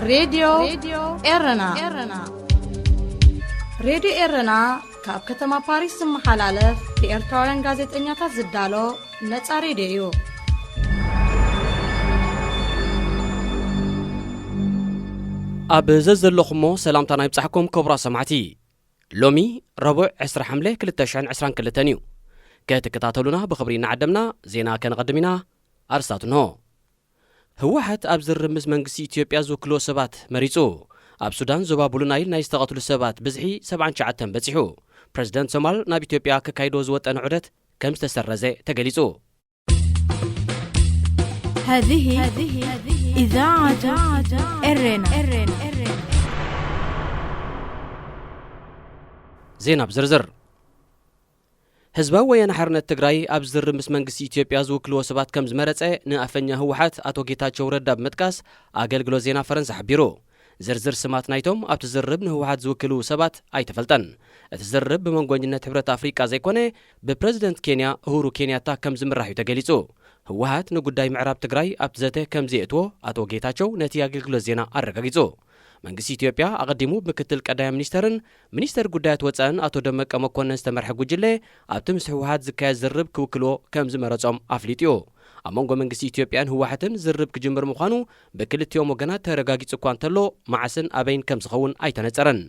ሬድዮ ኤረና። ሬድዮ ኤረና ካብ ከተማ ፓሪስ ዝመሓላለፍ ብኤርትራውያን ጋዜጠኛታት ዝዳሎ ነጻ ሬድዮ እዩ። ኣብ ዘዘለኹሞ ሰላምታና ይብጻሕኩም ክቡራት ሰማዕቲ። ሎሚ ረቡዕ ዕስራ ሓምለ ክልተ ሽሕን ዕስራን ክልተን እዩ። ክትከታተሉና ብኽብሪ እናዓደምና ዜና ከነቐድም ኢና። ኣርስታት እንሆ። ህወሓት ኣብ ዝርርብ ምስ መንግስቲ ኢትዮጵያ ዝውክልዎ ሰባት መሪጹ። ኣብ ሱዳን ዞባ ብሉ ናይል ናይ ዝተቐትሉ ሰባት ብዝሒ ሰብዓን ትሽዓተን በጺሑ። ፕረዚደንት ሶማል ናብ ኢትዮጵያ ከካይዶ ዝወጠነ ዑደት ከም ዝተሰረዘ ተገሊጹ። هذه إذاعة إرينا. ዜና ብዝርዝር። ህዝባዊ ወያነ ሓርነት ትግራይ ኣብ ዝርርብ ምስ መንግስቲ ኢትዮጵያ ዝውክልዎ ሰባት ከም ዝመረጸ ንኣፈኛ ህወሓት ኣቶ ጌታቸው ረዳ ብምጥቃስ ኣገልግሎት ዜና ፈረንሳ ሓቢሩ። ዝርዝር ስማት ናይቶም ኣብቲ ዝርርብ ንህወሓት ዝውክሉ ሰባት ኣይተፈልጠን። እቲ ዝርርብ ብመንጎኝነት ሕብረት ኣፍሪቃ ዘይኮነ ብፕረዚደንት ኬንያ እሁሩ ኬንያታ ከም ዝምራሕ እዩ ተገሊጹ። ህወሓት ንጉዳይ ምዕራብ ትግራይ ኣብቲ ዘተ ከም ዘየእትዎ ኣቶ ጌታቸው ነቲ ኣገልግሎት ዜና ኣረጋጊጹ። መንግስቲ ኢትዮጵያ ኣቐዲሙ ብምክትል ቀዳማይ ሚኒስተርን ሚኒስተር ጉዳያት ወጻእን ኣቶ ደመቀ መኮነን ዝተመርሐ ጉጅለ ኣብቲ ምስ ህወሓት ዝካየድ ዝርርብ ክውክልዎ ከም ዝመረጾም ኣፍሊጡ እዩ። ኣብ መንጎ መንግስቲ ኢትዮጵያን ህወሓትን ዝርርብ ክጅምር ምዃኑ ብክልቲኦም ወገናት ተረጋጊጹ እኳ እንተሎ መዓስን ኣበይን ከም ዝኸውን ኣይተነጸረን።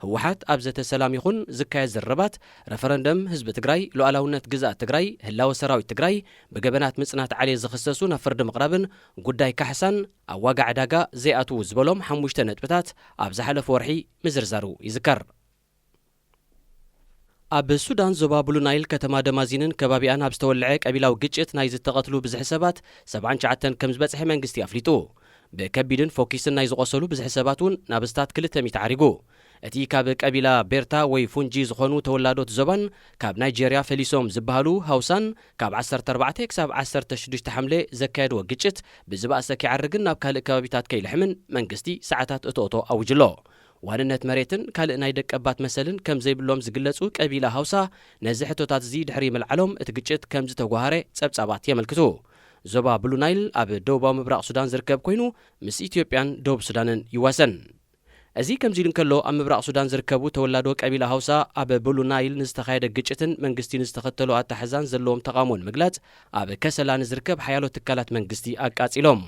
ህወሓት ኣብ ዘተ ሰላም ይኹን ዝካየድ ዝርርባት ረፈረንደም ህዝቢ ትግራይ፣ ሉዓላውነት ግዝኣት ትግራይ፣ ህላወ ሰራዊት ትግራይ፣ ብገበናት ምጽናት ዓሌት ዝኽሰሱ ናብ ፍርዲ ምቕራብን ጉዳይ ካሕሳን ኣብ ዋጋ ዕዳጋ ዘይኣትዉ ዝበሎም ሓሙሽተ ነጥብታት ኣብ ዝሓለፈ ወርሒ ምዝርዛሩ ይዝከር። ኣብ ሱዳን ዞባ ብሉ ናይል ከተማ ደማዚንን ከባቢኣን ኣብ ዝተወልዐ ቀቢላዊ ግጭት ናይ ዝተቐትሉ ብዝሒ ሰባት ሰብዓን ትሽዓተን ከም ዝበጽሐ መንግስቲ ኣፍሊጡ። ብከቢድን ፎኪስን ናይ ዝቖሰሉ ብዝሒ ሰባት እውን ናብ ስታት ክልተ ሚእቲ ዓሪጉ። እቲ ካብ ቀቢላ ቤርታ ወይ ፉንጂ ዝኾኑ ተወላዶት ዞባን ካብ ናይጄርያ ፈሊሶም ዝበሃሉ ሃውሳን ካብ ዓሰርተ ኣርባዕተ ክሳብ ዓሰርተ ሽዱሽተ ሓምለ ዘካየድዎ ግጭት ብዝባእሰ ከይዓርግን ናብ ካልእ ከባቢታት ከይልሕምን መንግስቲ ሰዓታት እቶእቶ ኣውጅሎ። ዋንነት መሬትን ካልእ ናይ ደቀባት መሰልን ከም ዘይብሎም ዝግለጹ ቀቢላ ሃውሳ ነዚ ሕቶታት እዚ ድሕሪ ምልዓሎም እቲ ግጭት ከም ዝተጓሃረ ጸብጻባት የመልክቱ። ዞባ ብሉ ናይል ኣብ ደቡባዊ ምብራቕ ሱዳን ዝርከብ ኮይኑ ምስ ኢትዮጵያን ደቡብ ሱዳንን ይዋሰን። እዚ ከምዚ ኢሉ እንከሎ ኣብ ምብራቕ ሱዳን ዝርከቡ ተወላዶ ቀቢላ ሃውሳ ኣብ ብሉ ናይል ንዝተኻየደ ግጭትን መንግስቲ ንዝተኸተሎ ኣተሓዛን ዘለዎም ተቓውሞ ንምግላጽ ኣብ ከሰላ ንዝርከብ ሓያሎ ትካላት መንግስቲ ኣቃጺሎም።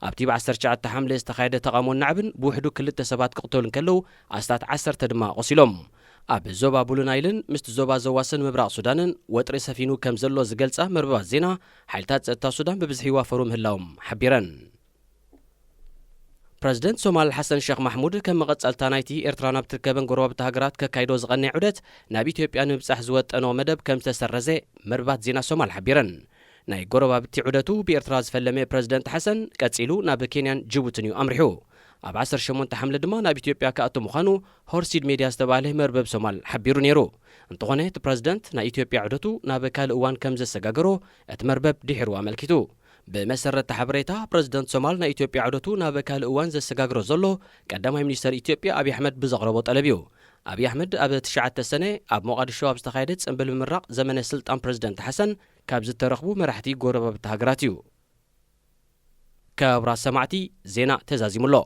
ኣብቲ ብ ዓሰርተ ትሽዓተ ሓምለ ዝተኻየደ ተቓውሞ ናዕብን ብውሕዱ ክልተ ሰባት ክቕተሉ እንከለዉ ኣስታት ዓሰርተ ድማ ቆሲሎም። ኣብ ዞባ ብሉ ናይልን ምስቲ ዞባ ዘዋስን ምብራቕ ሱዳንን ወጥሪ ሰፊኑ ከም ዘሎ ዝገልጻ መርበባት ዜና ሓይልታት ጸጥታ ሱዳን ብብዝሒ ይዋፈሩ ምህላዎም ሓቢረን። ፕረዚደንት ሶማል ሓሰን ሸኽ ማሕሙድ ከም መቐጸልታ ናይቲ ኤርትራ ናብ ትርከበን ጎረባብቲ ሃገራት ከካይዶ ዝቐነየ ዑደት ናብ ኢትዮጵያ ንምብጻሕ ዝወጠኖ መደብ ከም ዝተሰረዘ መርባት ዜና ሶማል ሓቢረን። ናይ ጎረባብቲ ዑደቱ ብኤርትራ ዝፈለመ ፕረዚደንት ሓሰን ቀጺሉ ናብ ኬንያን ጅቡትን እዩ ኣምሪሑ። ኣብ ዓሰርተ ሸሞንተ ሓምለ ድማ ናብ ኢትዮጵያ ክኣቱ ምዃኑ ሆርሲድ ሜድያ ዝተባህለ መርበብ ሶማል ሓቢሩ ነይሩ። እንተኾነ እቲ ፕረዚደንት ናይ ኢትዮጵያ ዑደቱ ናብ ካልእ እዋን ከም ዘሰጋገሮ እቲ መርበብ ድሒሩ ኣመልኪቱ። ብመሰረት እቲ ሓበሬታ ፕረዚደንት ሶማል ናይ ኢትዮጵያ ዑደቱ ናብ ካልእ እዋን ዘሰጋግሮ ዘሎ ቀዳማይ ሚኒስተር ኢትዮጵያ ኣብዪ ኣሕመድ ብዘቕረቦ ጠለብ እዩ። ኣብዪ ኣሕመድ ኣብ ትሽዓተ ሰነ ኣብ ሞቓዲሾ ኣብ ዝተኻየደ ጽንብል ምምራቕ ዘመነ ስልጣን ፕረዚደንት ሓሰን ካብ ዝተረኽቡ መራሕቲ ጎረባብቲ ሃገራት እዩ። ክቡራት ሰማዕቲ ዜና ተዛዚሙ ኣሎ።